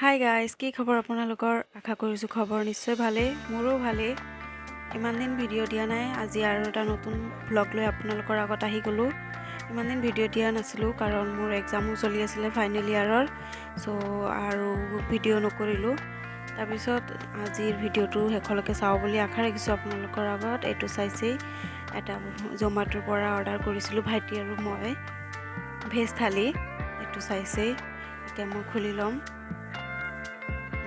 Hi guys, কি খবৰ আপোনালোকৰ? আশা কৰিছোঁ খবৰ নিশ্চয় ভালেই। মোৰো ভালেই। ইমান দিন ভিডিঅ' দিয়া নাই, আজি আৰু এটা নতুন ভ্লগ লৈ আপোনালোকৰ আগত আহি গ'লোঁ। ইমান দিন ভিডিঅ' দিয়া নাছিলোঁ, কাৰণ মোৰ এক্সামো চলি আছিলে ফাইনেল ইয়াৰৰ। চ' আৰু ভিডিঅ' নকৰিলোঁ। তাৰপিছত আজিৰ ভিডিঅ'টো শেষলৈকে চাওঁ বুলি আশা ৰাখিছোঁ আপোনালোকৰ আগত। এইটো চাইছেই, এটা জমেটোৰ পৰা অৰ্ডাৰ কৰিছিলোঁ ভাইটি আৰু মই ভেজ থালি। এইটো চাইছেই, এতিয়া মই খুলি ল'ম।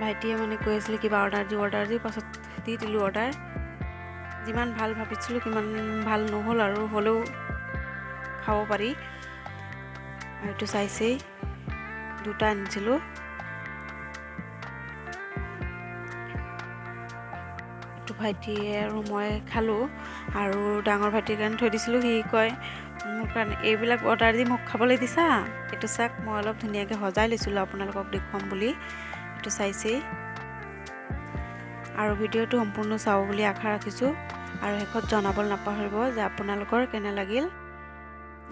ভাইটিয়ে মানে কৈ আছিলে কিবা অৰ্ডাৰ দিওঁ, অৰ্ডাৰ দিওঁ, পাছত দি দিলোঁ অৰ্ডাৰ। যিমান ভাল ভাবিছিলোঁ সিমান ভাল নহ'ল আৰু হ'লেও খাব পাৰি। আৰু এইটো চাইছেই, দুটা আনিছিলোঁ। এইটো ভাইটিয়ে আৰু মই খালোঁ আৰু ডাঙৰ ভাইটিৰ কাৰণে থৈ দিছিলোঁ। সি কয়, মোৰ কাৰণে এইবিলাক অৰ্ডাৰ দি মোক খাবলৈ দিছা? এইটো চাওক, মই অলপ ধুনীয়াকৈ সজাই লৈছিলোঁ আপোনালোকক দেখুৱাম বুলি। এইটো চাইছেই আৰু ভিডিঅ'টো সম্পূৰ্ণ চাব বুলি আশা ৰাখিছোঁ আৰু শেষত জনাবলৈ নাপাহৰিব যে আপোনালোকৰ কেনে লাগিল।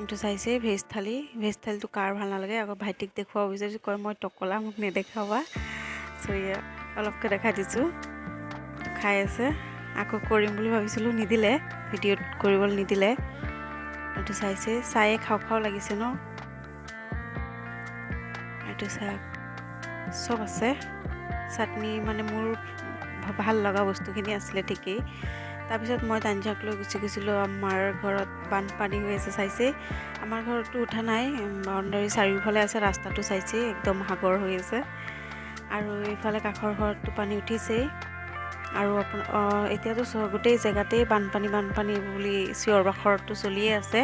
এইটো চাইছেই ভেজ থালি। ভেজ থালিটো কাৰ ভাল নালাগে? আকৌ ভাইটিক দেখুৱাব বিচাৰিছোঁ, কয় মই টকলা, মোক নেদেখাবা। চ' অলপকৈ দেখাই দিছোঁ, খাই আছে। আকৌ কৰিম বুলি ভাবিছিলোঁ, নিদিলে, ভিডিঅ'ত কৰিবলৈ নিদিলে। এইটো চাইছে, চায়ে খাওঁ খাওঁ লাগিছে ন? এইটো চাওক, চব আছে। চাটনি মানে মোৰ ভাল লগা বস্তুখিনি আছিলে ঠিকেই। তাৰপিছত মই তাঞ্জাক লৈ গুচি গৈছিলোঁ। আমাৰ ঘৰত বানপানী হৈ আছে, চাইছে। আমাৰ ঘৰততো উঠা নাই, বাউণ্ডাৰী চাৰিওফালে আছে, ৰাস্তাটো চাইছে একদম সাগৰ হৈ আছে। আৰু এইফালে কাষৰ ঘৰততো পানী উঠিছেই। আৰু আপোনাৰ এতিয়াতো গোটেই জেগাতেই বানপানী বানপানী বুলি চিঞৰ বাখৰটো চলিয়ে আছে।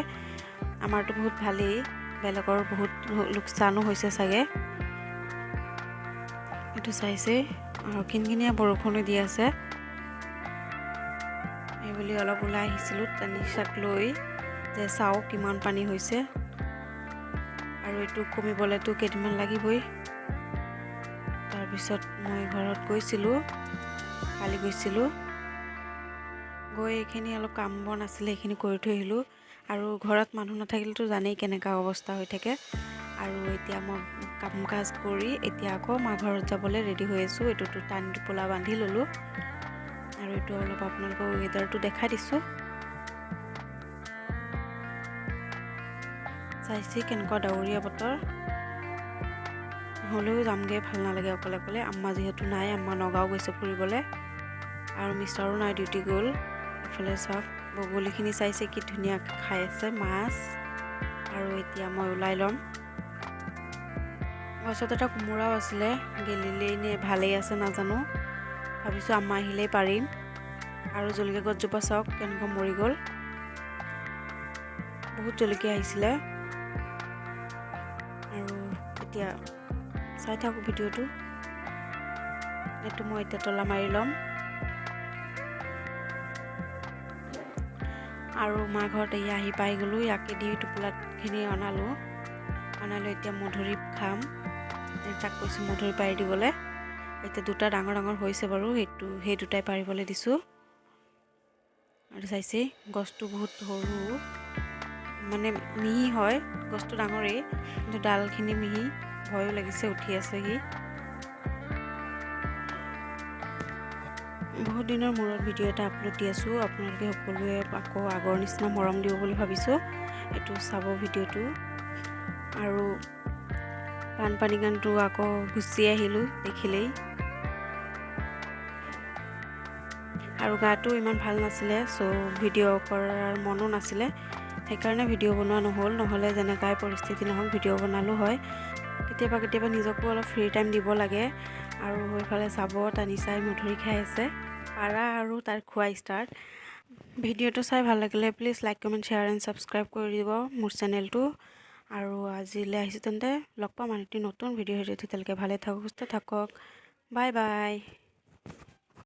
আমাৰতো বহুত ভালেই, বেলেগৰ বহুত লোকচানো হৈছে চাগে। এইটো চাইছে, আৰু কিনকিনীয়া বৰষুণো দি আছে। এইবুলি অলপ ওলাই আহিছিলোঁ তানিশাক লৈ যে চাওঁ কিমান পানী হৈছে। আৰু এইটো কমিবলৈতো কেইদিনমান লাগিবই। তাৰপিছত মই ঘৰত গৈছিলোঁ, কালি গৈছিলোঁ। গৈ এইখিনি অলপ কাম বন আছিলে, সেইখিনি কৰি থৈ আহিলোঁ। আৰু ঘৰত মানুহ নাথাকিলেতো জানেই কেনেকুৱা অৱস্থা হৈ থাকে। আৰু এতিয়া মই কাম কাজ কৰি এতিয়া আকৌ মা ঘৰত যাবলৈ ৰেডি হৈ আছোঁ। এইটোতো টান টোপোলা বান্ধি ল'লোঁ। আৰু এইটো অলপ আপোনালোকক ৱেডাৰটো দেখাই দিছোঁ। চাইছে কেনেকুৱা ডাৱৰীয়া বতৰ। হ'লেও যামগৈ, ভাল নালাগে অকলে অকলে। আম্মা যিহেতু নাই, আম্মা নগাঁও গৈছে ফুৰিবলৈ আৰু মিষ্টাৰো নাই, ডিউটি গ'ল। এইফালে চাওক, বগলীখিনি চাইছে কি ধুনীয়াকৈ খাই আছে মাছ। আৰু এতিয়া মই ওলাই ল'ম। গছত এটা কোমোৰাও আছিলে, গেলিলেই নে ভালেই আছে নাজানো। ভাবিছোঁ আম্মা আহিলেই পাৰিম। আৰু জলকীয়া গছজোপা চাওক কেনেকুৱা মৰি গ'ল, বহুত জলকীয়া আহিছিলে। আৰু এতিয়া চাই থাকোঁ ভিডিঅ'টো। এইটো মই এতিয়া তলা মাৰি ল'ম। আৰু মা ঘৰত এয়া আহি পাই গ'লোঁ। ইয়াকে দি টোপোলাখিনি অনালোঁ। অনালোঁ, এতিয়া মধুৰি খাম। তাক কৈছোঁ মধুৰি পাৰি দিবলৈ। এতিয়া দুটা ডাঙৰ ডাঙৰ হৈছে বাৰু, সেই দুটাই পাৰিবলৈ দিছোঁ। আৰু চাইছে গছটো বহুত সৰু, মানে মিহি হয়, গছটো ডাঙৰেই কিন্তু ডালখিনি মিহি। ভয়ো লাগিছে, উঠি আছে সি। বহুত দিনৰ মূৰত ভিডিঅ' এটা আপলোড দি আছোঁ। আপোনালোকে সকলোৱে আকৌ আগৰ নিচিনা মৰম দিব বুলি ভাবিছোঁ। এইটো চাব ভিডিঅ'টো। আৰু বানপানী গানটো আকৌ গুচি আহিলোঁ দেখিলেই। আৰু গাটো ইমান ভাল নাছিলে, চ' ভিডিঅ' কৰাৰ মনো নাছিলে, সেইকাৰণে ভিডিঅ' বনোৱা নহ'ল। নহ'লে যেনেকাই পৰিস্থিতি নহওক ভিডিঅ' বনালোঁ হয়। কেতিয়াবা কেতিয়াবা নিজকো অলপ ফ্ৰী টাইম দিব লাগে। আৰু সেইফালে চাব, তানিচাই মধুৰি খাই আছে, পাৰা আৰু তাৰ খোৱা ষ্টাৰ্ট। ভিডিঅ'টো চাই ভাল লাগিলে please like, comment, share and subscribe কৰি দিব মোৰ চেনেলটো। আৰু আজিলৈ আহিছোঁ তেন্তে, লগ পাম আন এটি নতুন ভিডিঅ' সৈতে। তেতিয়ালৈকে ভালে থাকক, সুস্থ থাকক, বাই বাই।